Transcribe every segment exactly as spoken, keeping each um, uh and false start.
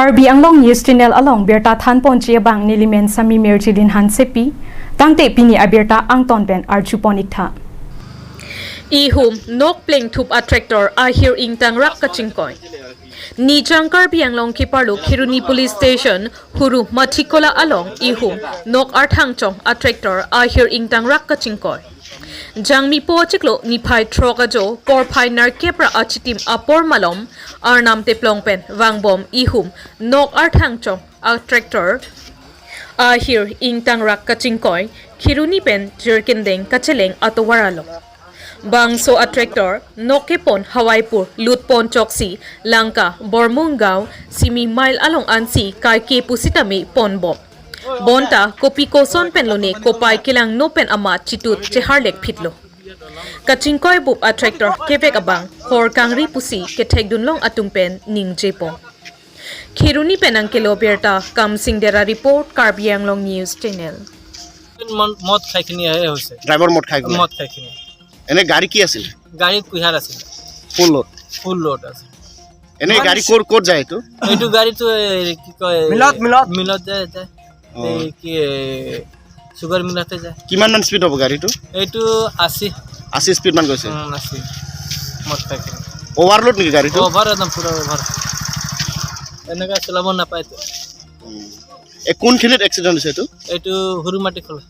Karbi Anglong News Channel along birta thanponji abang nelimen Sami Mirjilin Hansepi, tangte pini abirta angton pen arjupon iktha. Ihum nok plengthup a tractor ahir ingtangrak kachingkoi. Nijang Karbi Anglong keparlo Kheroni Police Station, Huru Mathikola along ihum nok arthangchong a tractor ahir ingtangrak kachingkoi. Jangmipo achiklo niphai throk ajo porphai nerkep ra achitim apor malom Arnam Teplong pen vangbom ihum nok arthangchong a tractor ahir ingtangrak kachingkoi Kheroni pen Jirkindeng kacheleng atovar along. Bangso a tractor nok kepon Hawaipur lutpon choksi Langka Bormunggaon simi mile along ansi kaike pusitame ponbom. Bonta kopi koson pen lone kopai kelangno pen amat chitut cheharlek phitlo. Kachingkoi bup a tractor kevek abang hor kangri pusi kethekdunlong atum pen ningjepon. Kheroni pen nangkelo birta Kamsing Dera report, Karbi Anglong News Channel. মদ মদ খাই কিনি আহে হৈছে। ড্ৰাইভাৰ মদ খাই কিনি? মদ খাই কিনি। এনে গাড়ী কি আছিল? গাড়ী কুঁহিয়াৰ আছিল। Full load? ফুল লোড আছে। এনে গাড়ী ক'ৰ ক'ত যায় এইটো? এইটো গাড়ীটো এই কি কয়, মিলত, মিলত। মিলত যায়, যায়। অ। এই কি, এ, চুগাৰ মিলতে যায়। কিমান মান স্পীড হ'ব গাড়ীটো? এইটো আশী। আশী স্পীড মান গৈছে? উম, আশী। মদ খাই কিনি। অভাৰলোড নেকি গাড়ীটো? অভাৰ, একদম পুৰা অভাৰ। এনেকা চলাব নাপায়তো। উম। এ, কোনখিনিত এক্সিডেণ্ট হৈছে এইটো? এইটো সৰু মাটি খোলা।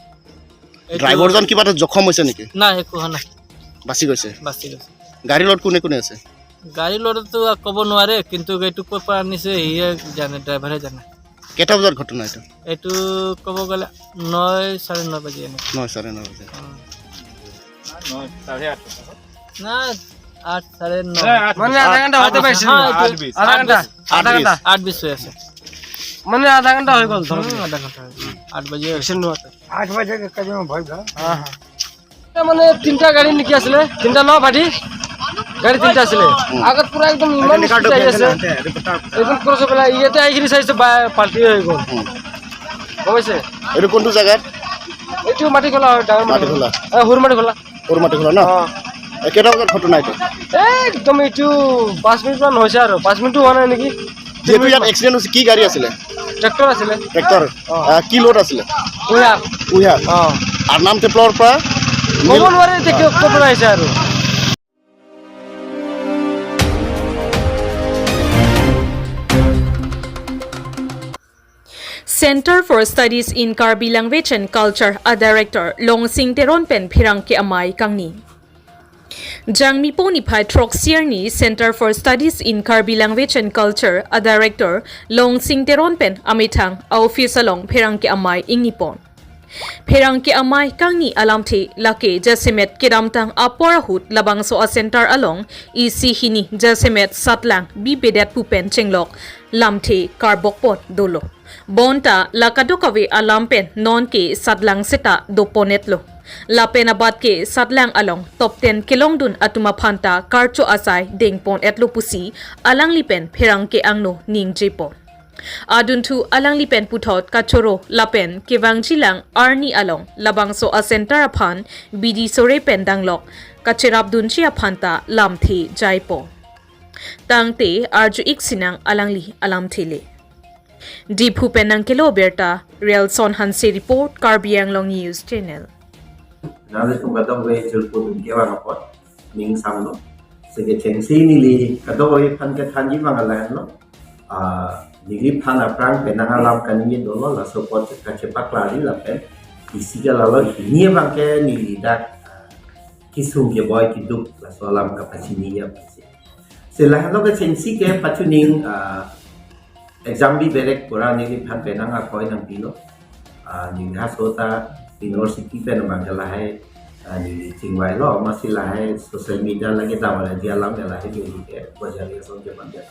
এইটো ড্ৰাইভাৰজন কিবা এটা জখম হৈছে নেকি? নাই, একো হোৱা নাই। বাচি গৈছে? বাচি গৈছে। গাড়ীৰ লগত কোনে কোনে আছে? গাড়ীৰ লগততো ক'ব নোৱাৰে, কিন্তু এইটো ক'ৰ পৰা আনিছে, সিয়ে জানে, ড্ৰাইভাৰে জানে। কেইটা বজাত ঘটনা এইটো? এইটো ক'ব গ'লে নয়, চাৰে নয় বাজি এনেকুৱা। নয়, চাৰে নয় বাজি। অ। নয়, চাৰে আঠ। না, আঠ, চাৰে নয়। মানে আধা ঘণ্টা হতে পাইছিল। হা, এইটো আঠ বিশ। আধা ঘণ্টা, আঠ বিশ। আধা ঘণ্টা। আঠ বিশ হৈ আছে। মানে আধা ঘণ্টা হৈ গ'ল, ধৰক। হুম, আধা ঘণ্টা হৈ গ'ল। আঠ বাজি হৈ আছে। এক্সিডেণ্ট নোহোৱাতে। আঠ বাজি কে কম হয়, ভাই। হা, হা। মানে তিনিটা গাড়ী নেকি আছিলে, তিনিটা ন ভাটি, গাড়ী তিনিটা আছিলে। হুম। আগত পুৰা একদম ইমান স্পীড আহি আছে, একদম ক্ৰছ হৈ পেলাই ইয়াতে আহি কিনি চাইছে, বা-, পাল্টি হৈ গ'ল। হুম। গম পাইছে? এইটো কোনটো জেগাত? এইটো মাটিখোলা হয়, ডাঙৰ মাটিখোলা। মাটিখোলা। এ, সৰু মাটিখোলা। সৰু মাটিখোলা ন? অ। এ, কেইটা বজাত ঘটনা এইটো? এ, একদম এইটো পাঁচ মিনিট মান হৈছে আৰু, পাঁচ মিনিটো হোৱা নাই নেকি। যিহেতু ইয়াত এক্সিডেণ্ট হৈছে, কি গাড়ী আছিলে? ট্ৰেক্টৰ আছিলে। ট্ৰেক্টৰ? অ। আহ, কি লোড আছিলে? কুঁহিয়াৰ। কুঁহিয়াৰ। অ। আৰনাম টেপলৰ পৰা ক'ব মিল- নোৱাৰে এতিয়া কিয়, ক'ৰ পৰা আহিছে আৰু। Center for Studies in Karbi Language and Culture a Director Longsing Teron pen pherangke amei kangni. Jangmipo niphai throksi arni Center for Studies in Karbi Language and Culture a Director Longsing Teron pen amethang a office along pherangke amei ingnipon. Pherangke amei kangni alamthe lake jasemet kedamtang apor ahut labangso a center along isi hini jasemet satlang bibedet pu pen chenglok lamthe karbokpon dolo. Bonta la kadokave alam pen nonke satlang seta doponetlo. Lapen abatke satlang along top ten kelongdun atum aphanta karcho asai dengponetlo pusi alangli pen pherangke angno ningjepon. Adunthu alangli pen puthot kachoro lapen kevangjilang arni along labangso a center aphan bidi sore pen danglok kacherapdunji aphanta lamthe jaipon. Tangte arju-ik sinang alangli alamthe le. Diphu pen nangkelo birta, Relson Hanse report, Karbi Anglong News Channel. Nangli tum kadokave jirpo tum kevang apot ning samlo. Seke chengsi neli kadokave aphan kethanji abang lahenlo. Ah, neliphan aphrang penang alam kaningje dolo, laso apot kachepaklangji lapen isi ke lalo hini abangke neli dak, ah, kesung keboi keduk laso alam kapachini ya pasi. Si lahenlo kechengsi ke pachuning, ah, exam biberek pura neliphan penang akoi nangpilo. Ah, neli halaso ta university pen abangke lahai, ah, neli chingvailo, amatsi lahai social media lake davar dia alam ke lahai neli ke, bajar ya son ke panjat.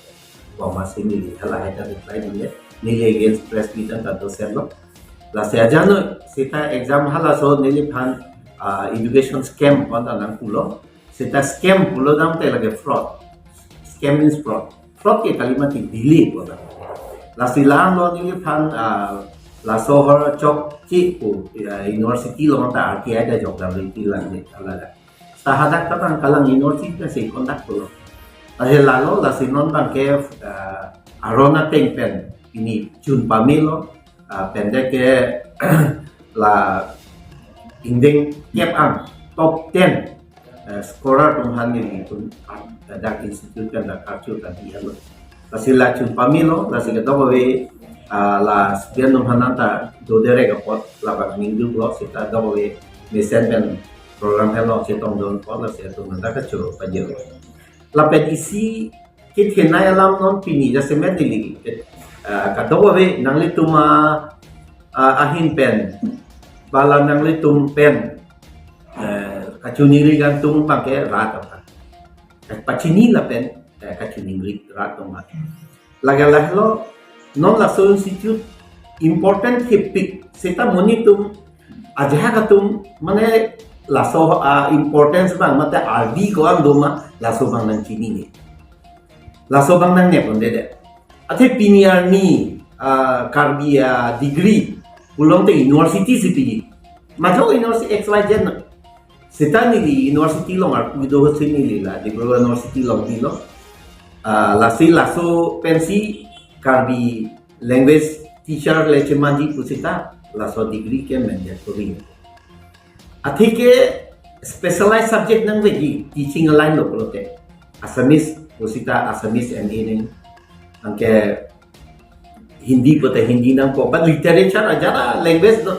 Amatsi neli ta lahai ta reply dunle, neli against press meet an ta doserlo. Lasi ajoine seta exam halaso neliphan, ah, education scam pu an ta nangpulo. Seta scam pulo dam te lake fraud. Scam means fraud. Fraud ke kali mati delay pu ta. Lasi langlo neliphan, ah, laso ahormu chokche pu, ah, university along ta R T I ta jokdam riti lang ne alala. Seta hadak ta tang kalang university ta si conduct pulo. Lasi lalo lasi non abangke, ah, aron ateng pen pini chun pamelo, ah, pendet ke la ingdeng kep-ang top ten, eh, scorer atum aphan nelitum, ah, dak institute pen dak karchu ta di alo. Lasi la chun pamelo, lasi kadokave, ah, la student atum aphan nangta doderek apot labang ningduklo, seta dokave mesen pen program henlo chetongdun apot, lasi atum nangta kachoro pajirlo. Lapen isi kethenei alam non pini jasemet neli, eh, kadokave nanglitum a, ah, ahin pen, bala nanglitum pen, eh, kachiningri kangtung abang ke rat aphan. Pachini lapen, eh, kachiningri rat aphan. Lake lahelo, non laso institute important thepik, seta monit atum, ajahak atum, mane laso, ah, importance abang, mate ardi ko-an doma, laso abang nangchinine. Laso abang nangnep un'edet. Athe pini arni, ah, Karbi, ah, degree, pulote university si piji. Majok university X Y Z na. Seta neli university along arpu do si neli la, Dibrugarh University along pilo. Ah, lasi laso pensi Karbi language teacher le chemanji pu seta, laso degree ke menjat kori. Athe ke specialized subject nangveji teaching line lo pulote. Assamese pu seta Assamese M A nang. Anke Hindi pulote Hindi nangpo, but literature ajat a language do.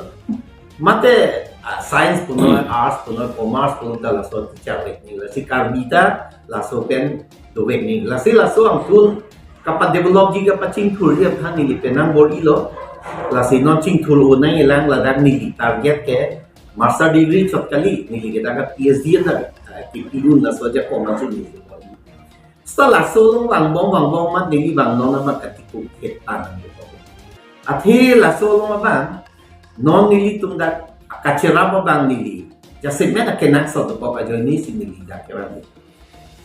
Mate, ah, science punoi, arts punoi, commerce punoi ta laso teacher vek nangji. Lasi Karbi ta laso pen dovek nangji. Lasi laso angtun kapadevelopji kapachingthurji aphan neli penang bor-ilo. Lasi non chingthur un'e lang ladak neli target ke master degree chot kali, neli ke dak P H D na, ah, kipi un laso ajakong ason neli. Seta laso along vangbom vangbom amat neli abang non amat katipuk het an. Athe laso along abang non nelitum dak kacherap abang neli jasemet akenangsot dokok ajoine si neli dak kerap.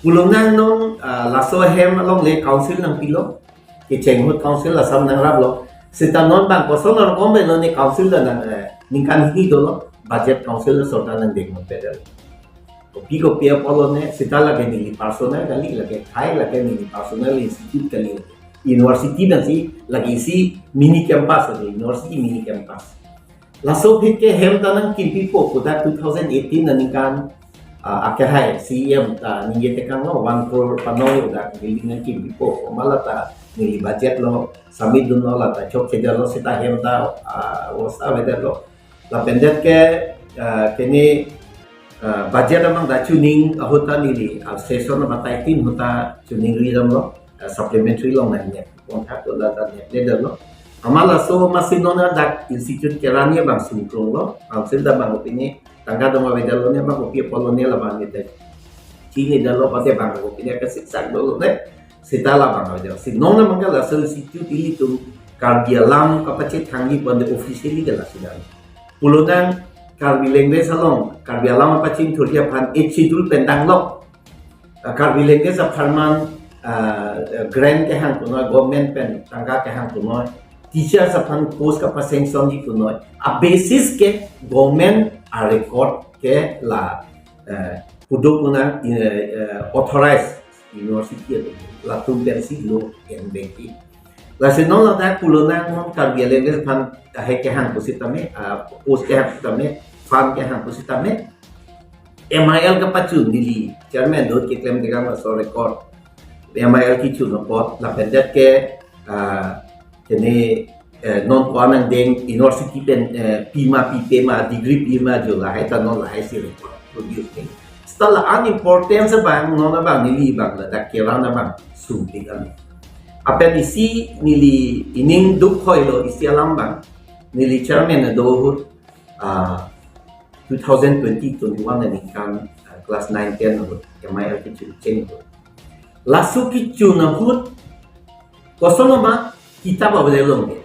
Pulo nang non, ah, laso ahem along le council nangpilo, kecheng ahut council asam nangraplo. Seta non abang koson arokom avelo ne council ta nang, eh, ningkan hini dolo, budget council sorkar nangdeng non pedal. Kopi kopi apotlo ne, seta lake neli personal kali, lake khai, lake neli personal institute kali, university nangsi, lake isi mini campus, lake university mini campus. Laso aphi ke hem ta nangkimpipo, kodak two thousand eighteen aningkan, ah, akehai C E M ta ningje tekanglo, one crore panong kodak building nangkimpipo, komat lata neli budget lo, submit dunlo lata chokchedetlo, seta hem ta, ah, osa avedetlo. Lapen det ke, ah, kene, ah, budget abang ta chuning ahut ta neli, ah, session abang ta tin ahut ta chuningri damlo, ah, supplementary along nangji. Contract lo lata nep le damlo. Amat laso masi non dak institute kerani abang sungkrunglo. Council ta abang opini tangka doma avedetlo ne abang kopi apotlo ne labang ne det. Chinidetlo pate abang opini kasiksak dolo ne. Seta labang avedetlo. Si non abang ke laso institute ilitum Karbi alam kapachethangji pon de officially ke lasi dam. Pulo nang Karbi language along, Karbi alam apachingthurji aphan Eighth Schedule pen danglo. Ah, Karbi language apharman, ah, grant kehang punoi, government pen tangka kehang punoi, teachers aphan post kapasanctionji punoi, a basis ke government a record ke la, eh, pudo puna, eh, eh, authorized university atum, latum pensi lo enbeki. Lasi non ladak pulo nang non Karbi language aphan kahai kehang pusitame, ah, post kehang pusitame, fund kehang pusitame, M I L kapachun neli chairman do keklem dekang laso record. M I L kechun apot, lapen det ke, ah, kene, eh, non ko-an nangdeng university pen, eh, pima pipe ma, degree pima jo lahai ta non lahai si record produce ni. Seta la-an importance abang, non abang neli abang ladak keran abang sungpik an. Lapen isi neli ining duk hoilo isi alam abang, neli chairman do ahut, ah, two thousand twenty twenty-one aningkan, ah, class nine ten ahut, M I L kechun cheng ahut. Laso kechun ahut, koson amat kitap avedetlo ke.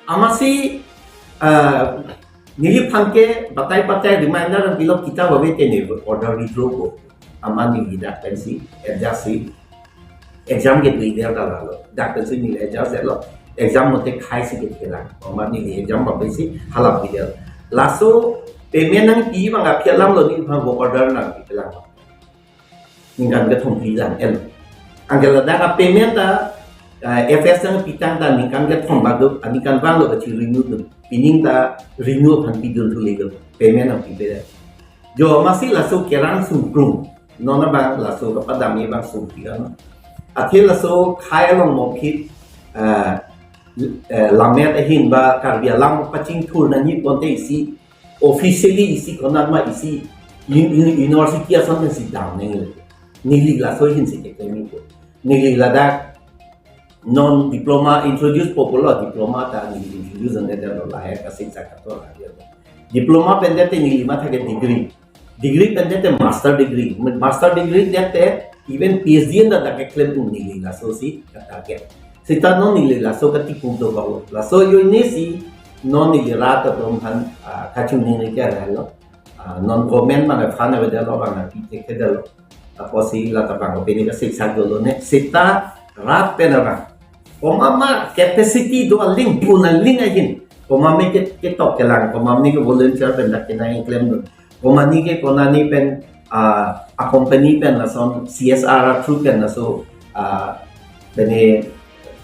Amatsi, ah, neliphan ke batai batai reminder nangpilo kitap ave te ne order withdraw ko. Amat neli dak pensi, adjust si, exam ke dui der dalalo. Dak pensi neli adjust lo. Exam mate khai si kethelang. Amat neli exam ba pensi halap video. Laso payment nangpi abang aphi alamlo neliphan work order nangpipelang. Ningkan kethom phli lang en. Anke ladak a payment ta, eh, F S nangpitang ta ningkan kethom bak do, aningkan vanglo kachi-renew dun. Pining ta renew aphan pidun thu legal payment nangpipe. Jo masi laso kerang sungkrung. Non abang laso kapadamji abang sungkrung. Athe laso khei along mokit, eh, eh, lammet ahin ba Karbi alam pachingthur nangji ponte isi officially isi konat ma isi un-, un-, university ason si dam nangji. Neli laso ahin si keklem ko. Neli ladak non diploma introduce popular diploma ta neli introduce nangdetlo lahai kasik sakator. Diploma pen det te neli matha ke degree. Degree pen det te master degree. Master degree det te even P H D anta dak keklem un neli laso si katarget. Seta non neli laso katikung do bang. Laso ajoine si non neli rat atum aphan, ah, kachingthur nangji ke lo. Ah, non government mane fund avedetlo bang, pi te kedetlo. Apotsi lata bang pini kasik sak dolo ne. Seta rat pen abang. Komat ma capacity do aling pun aling ahin. Komat me ke, ketok kelang, komat me ke volunteer pen dak kenang keklem dun. Komat ni ke konani pen, ah, a company pen lason C S R through pen laso, ah, pen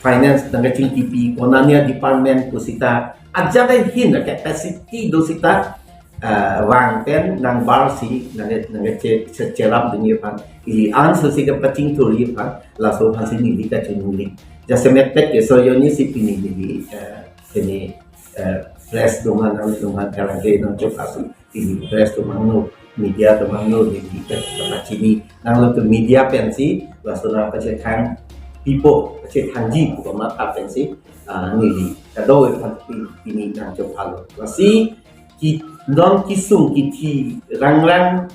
finance nangkachingkipi, konani a department pusita ajat ahin capacity do sita, ah, vang pen nangbar si nang, nangche, che, cherap dunji aphan. Ili an so si kapachingthurji aphan, laso aphan si neli kachingthur nangji. Jasemet pet ke so ajoine si pini neli, eh, pini, eh, press atum aphan, nangtum aphan kerang ke nangchok asu. Pini press atum aphan no, media atum aphan no, neli pet kapachini. Nanglitum media pensi, laso nangpachethang pipo, pachethangji pu komat pensi, ah, neli kadokave aphan pi-, pini nangchok phalo. Lasi, ki, non kisung kithi rangrang,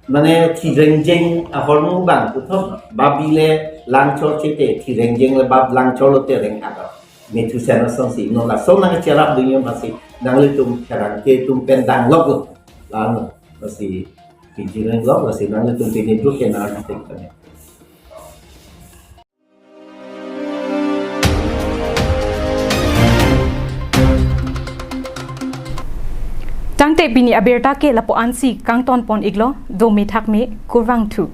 mane thi rengjeng ahormu bang puthot, bab le langchor chete, thi rengjeng le bab langchor lote reng aga. Methusen asonsi, non laso nangcherap dunji masi, nanglitum kerang ke atum pen dang lok lo. Lano, masi, piji reng lok, masi nanglitum pini duk ke nang tik tanya. Tangte pini abirta ke lapu-an si kangton pon iklo, dome thakme, kurvangthu.